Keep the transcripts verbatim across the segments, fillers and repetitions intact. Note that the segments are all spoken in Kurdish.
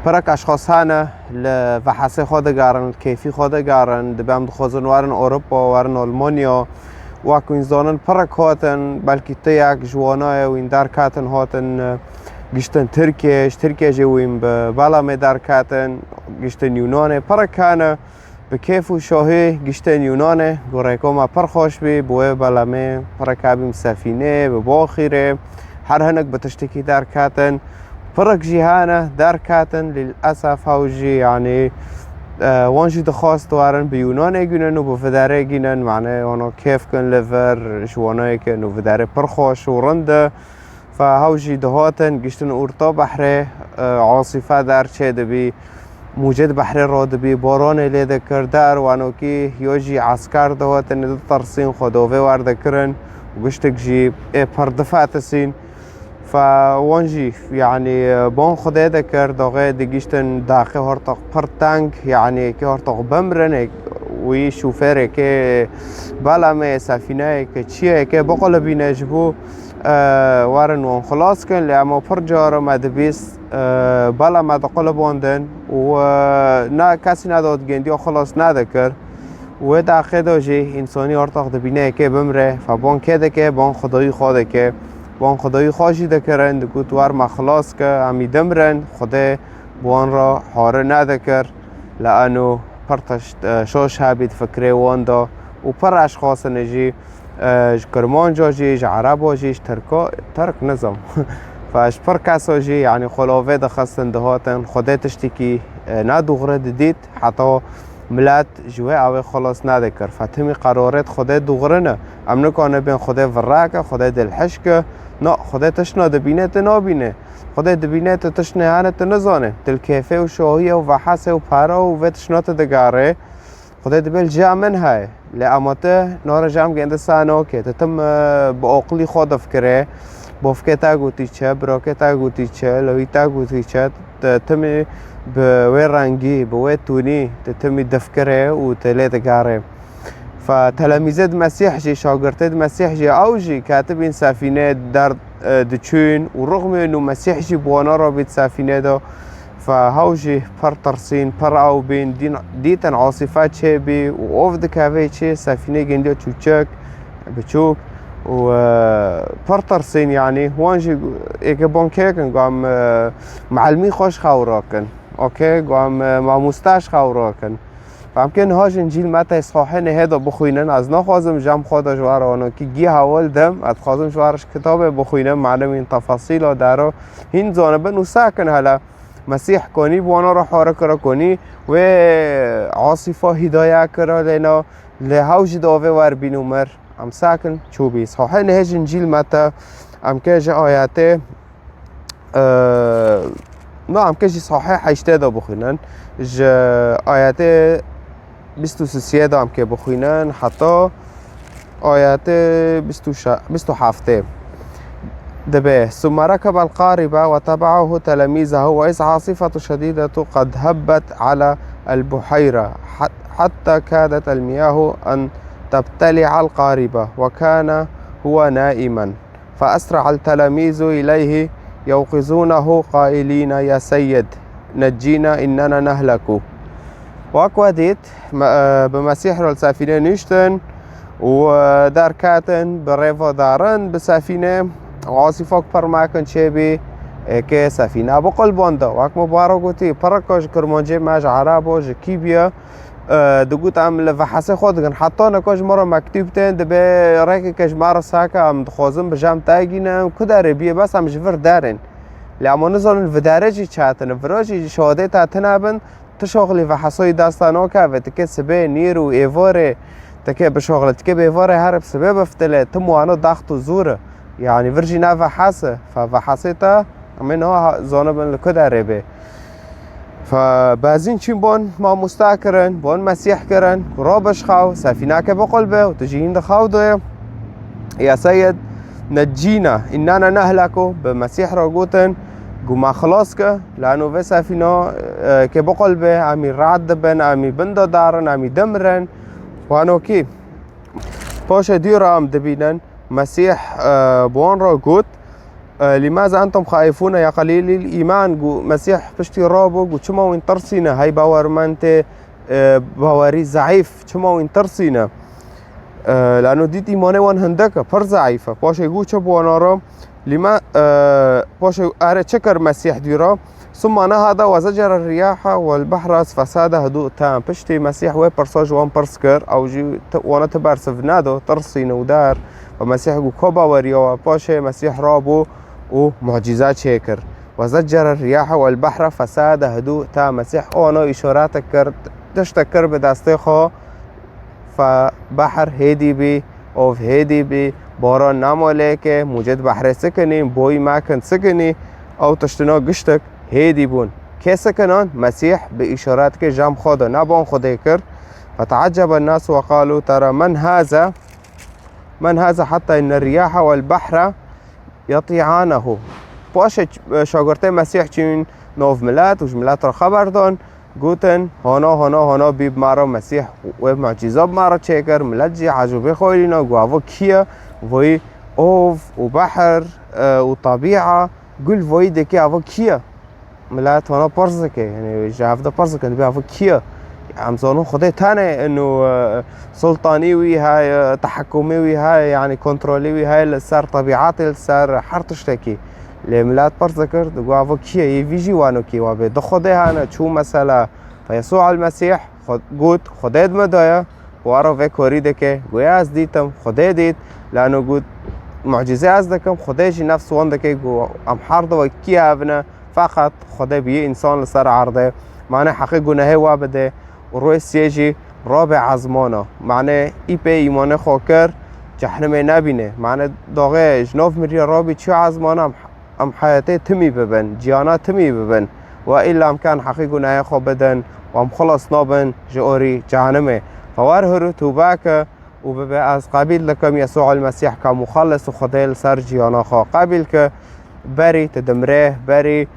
Pirek eşxas hene li vehesê xwe digerin, li kêfî xwe digerin, dibe em dixwazin werin Ewropa, werin Almanya. Wek hûn zanin pirek hatin, belkî tu yek ji wana ye, wîn derketin hatin, e, giştin Tirkiye, ji Tirkiye jî wîn bi belemê derketin, giştin Yûnanê, pirek hene. Bi kêf û şahî giştên Yûnanê, goreko me pir xweş bî, bi wê belemê pirek hebîm sefînê, bi baxîrê, her hinek bi tiştekî derketin. Pirek jî hene derketin, lîlesef hew jî, yanî, e, wan jî dixwast werin bi Yûnanê gînin û bi viderê gînin, mane wana kêf kin li vir, ji wana yê kin û viderê pir xweş û rind e. Fe hew jî dihatin, giştin orta behrê, e, asîfe der çê dibî, mûcê di behrê re dibî, baranê lê dikir, der wanokî yo jî esker dihatin, ditirsîn, xwe dovê werdikirin û giştik jî ê pir difetisîn. Fe wan jî, yanî, ban Xwedê dikir, daxê digiştin daxê hortoq pir teng, yanî êkê hortoq bimrin, êk-, wî şofêrê kê belemê, sefîneyê kê çiyê kê biqulibîne ji bo e, werin wan xilas kin, lê ema pir cara me dibîst, e, bela me diqulibandin û, e, ne, kesî nedat gendiya xilas nedikir. Wê deqê de jî însanî ortax dibîne yekê bimre, fe ban kê dike, ban Xwedayî xwe dike. Ban Xwedayî xwe jî dikirin, digot, wer me xilas ke, em î dimrin, Xwedê bi wan re hari nedikir. Li eno pir tişt, e, şaş hebît fikrê wan de û pir eşxasine jî, e, ji Kirmanca jî, ji Ereba jî, ji Tirka, Tirk nizam. Fe ji pir kesa jî, yanî xwe lavê dixistin, dihatin, Xwedê tiştekî, e, ne dûxre didît, heta milet ji wê ew ê xilas nedikir. Fe timî qerarêt Xwedê dûxre ne. Em nikanibên Xwedê vireke, Xwedê dilhişke. Na, Xwedê tiştna dibîne, tu nabîne. Xwedê dibîne, tu tiştnê hene, tu nizane. Tu li kêfê û şahiyê û vehesê û pera û vê tiştna tu digerê. Xwedê dibê li cem min heye. Lê ema tu nare cem gêndi sano ke, tu tim, e, bi oqilî xwe difikirê. Bavkê te gotî çi, birakê te gotî çi, lewî te gotî çi, tu timî bi wê rengî, bi wê tûnî, tu timî difikirê û tu lê digerê. Fe telemîzêd Mesîh jî, şagirtêd Mesîh jî, ew jî ketibîn sefînê der, e, diçûn û rixmên û Mesîh jî bi wana re bît sefînê de. Fe hew jî pir tirsîn, pir ew bîn, dîn-, dîtin asîfe çêbî û ov dikevê çê, sefînê gendiya çûçik, biçûk û, e, pir tirsîn, yanî wan jî êke bon kêkin, gam, e, melimî xwe ji xew rakin. Okey, gam, e, mamoste ji xew rakin. Em kê niha ji Încîl Meta sahê nehê de bixwînin. Ez naxwazim cem xwe de ji we re wanokî gî hewil dim. Ez dixwazim ji we re ji kitabê bixwînim. Mane wîn tefasîla dero hîn zanibin û sekin hele. Mesîh konî bi wana re hare kira, konî wê asîfa hîdaye kira lêna, lê hew jî di ovê wer bîn û mir. Em sekin çûbî. Sahê nehê ji Încîl Meta, em kê ji ayetê Eee, na, em kê jî sahê heştê de bixwînin. Ji ayetê bîst û sisiyê de em kê bixwînin, heta ayetê bîst û şeş, bîst û heftê. Dibe, ثم ركب القارب وتبعه تلاميذه وإذ عاصفة شديدة قد هبت على البحيرة حت-، حتى كادت المياه أن تبتلع القارب وكان هو نائما. فأسرع التلاميذ إليه يوقظونه قائلين: يا سيد، نجينا إننا نهلك. Wek we dît, me-, e, bi Mesîh re li sefînê nîştin û, e, derketin, bi rêva darin bi sefînê û asîfok pir mekin çêbî, êkê sefîne biqulbanda. Wek me baro gotî, pireka ji Kirmancê me, ji Erebo, ji kî biye, e, digot, em li vehesê xwe dikin. Heta neka ji me re mektûb tên, dibê rêkeke ji me re seke, em dixwazin bi cem te gînin, em ku derê biyê, bes em ji vir derên. Lê em nizanin viderê jî çetine, vira jî şadê te tine bin, tu şaxilî vehesoyî desta nakeve, tikê sibê, nîr û êvarê, tikê bişaxile, tikê bêvarê here bi sibê biftilê, tim wano daxt û zûr e. Yanî vir jî ne vehese, fe vehesê te, em ê niha ha-, zanibin li ku derê bê. Fe bezîn çîn bon mamoste kirin, bon Mesîh kirin, ku ro bişxew, sefîneke biqulbe û tu jî hîn di xew de. Ya Seyid, necîna, înnena nehleku, bi Mesîh re gotin, ku me xilas ke, lano vê sefîna, e, ke biqulbe, em î rad dibin, em î bin de darin, em î dimirin. Wanokî, paşê dî re em dibînin, Mesîh, e, bi wan re got, E, لماذا أنتم خائفون يا قليلي الإيمان؟ Got, Mesîh piştî rabû, got, çima wîn tirsîne, hey bawermendê, e, bawerî zeîf, çima wîn tirsîne? E, lano dît îmanê wan hindek e, pir zeîf e. Paşê got çi bi wana re? Lima, e, paşê erê çi kir Mesîh dî re? ثم نهض وزجر الرياح والبحر فصار هدوء تام. Piştî Mesîh wê pirsa ji wan pirs kir, ew jî ti-, wana ti bersiv nedo, tirsîne û der. Ve Mesîh got, ka baweriya we? Paşê Mesîh rabû û mucîze çêkir. وزجر الرياح والبحر فصار هدوء تام. Mesîh wana îşaretek kir, tiştek kir bi destê xwe, fe behr hêdî bî, ov hêdî bî, baran nema lêke, mûcê di behrê sikinî, boyî mekin sikinî, ew tiştina giştek hêdî bûn. Kê sikinan? Mesîh bi îşaretkê cem xwe de, ne ban Xwedê kir. فتعجب الناس وقالوا ترى من هذا، من هذا حتى إن الرياح والبحر يطيعانه. Paşê ç-, şagirtê Mesîh çûn nav milet û ji milet re xeber dan. Gotin, hana, hana, hana bî bi me re Mesîh wê mucîza bi me re çêkir, milet jî ecûbê xwe lîna, got, eva kî ye? Voyî ov û behr, e, û tebîa, gul voyî dike, eva kî ye? Milet hana pirs dike, yanî ji hev de pirs dikin, dibê eva kî ye? Em zanin Xwedê tenê ino, e, sultanî wî heye, tehekumê wî heye, yanî kontrolê wî heye li ser tebîatê, li ser her tiştekî. Lê milet pirs dikir, digot, eva kî ye? Yê vî jî wano kî wabê? Du Xwedê hene, çû mesele. Fe Yesû el-Mesîh xwe-, got, Xwedê di me de ye, waro vê korî dike. Goya ez dîtim, Xwedê dît, lano got, mucîzê ez dikim, Xwedê jî nefs wan dike, got, em her du wekî hev ne, feqet Xwedê bûye însan li ser erdê. Mane heqê gunehê we bide û rûyê siyê jî rabe ezmana. Mane îpê îmanê xwe kir, cehnimê nebîne. Mane daxê ji nav miriye rabî çû ezmana, em, em heyetê timî bibin, ciyana timî bibin. Ve îlla em ken heqî gunehê xwe bidin, ve em xilas nabin ji orî cehnimê. Fe wer hûr û tûbe ke û bibe, ez qebîl dikim Yesû el-Mesîh ka muxellis û Xwedê li ser ciyana xwe. Qebîl ke berî tu dimrê, berî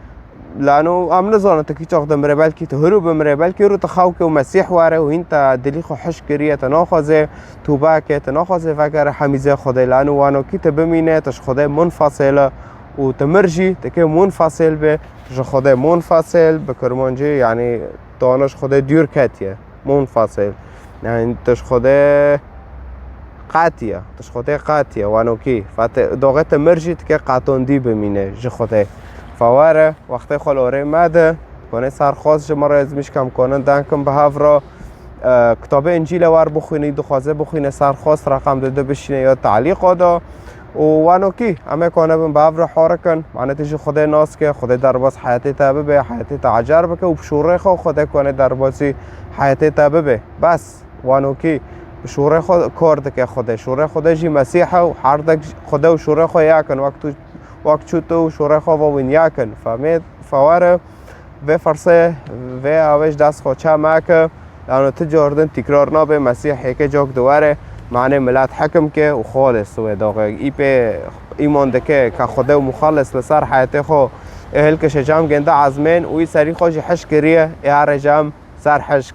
lano em nizanin tu kî çax dimrê, belkî tu hûr û bimrê, belkî hûr û tu xew ke û Mesîh were û hîn te dilî xwe hişk kiriye, tu naxwazê tûbe ke, tu naxwazê vegere hemîzê Xwedê, lano wano kî tu bimîne, tu ji Xwedê munfesil e û tu mir jî tu kê munfesil be, ji Xwedê munfesil, bi kirmancî, yanî tu ana ji Xwedê dûr ketiye. Munfesil. Yanî tu ji Xwedê qetiye. Tu ji Xwedê qetiye. Wanokî. Fate, doxê te mir jî dike qetondî bimîne ji Xwedê. Fe were, wextê xwe li orê mede. Konê serxwest ji min re ezmîş kem konin denkim bi hev re. E, kitabê Încîle wer bixwînî, dixwaze bixwîne serxwest reqem dide bişîne ya talîqa da. û wanokî em ê kone bin bi hev re horikin. Mane tu jî Xwedê nas ke, Xwedê derbas heyetê te bibe, heyetê te ecar bike û bi şûrê xwe Xwedê kone derbasî heyetê te bibe. Bes, wanokî bi şûrê xwe kar dike Xwedê. Şûrê Xwedê jî Mesîh e û her dek Xwedê û şûrê xwe yakin. Wek tu, wek çû tu û şûrê xwe ve wîn yakin. Femê, fewere. Vê fersê, vê awê ji dest xwe çe meke, lano tu cor din tîkrar nabe, Mesîh yekê cok di were, manê milet hekim ke û xalis wê doxê. Îpê îman dike ke Xwedê û muxalis li ser heyetê xwe ê hilkişe cem gênde ezmên û î serî xwe jî hişk kiriye, ê here cem ser hişk.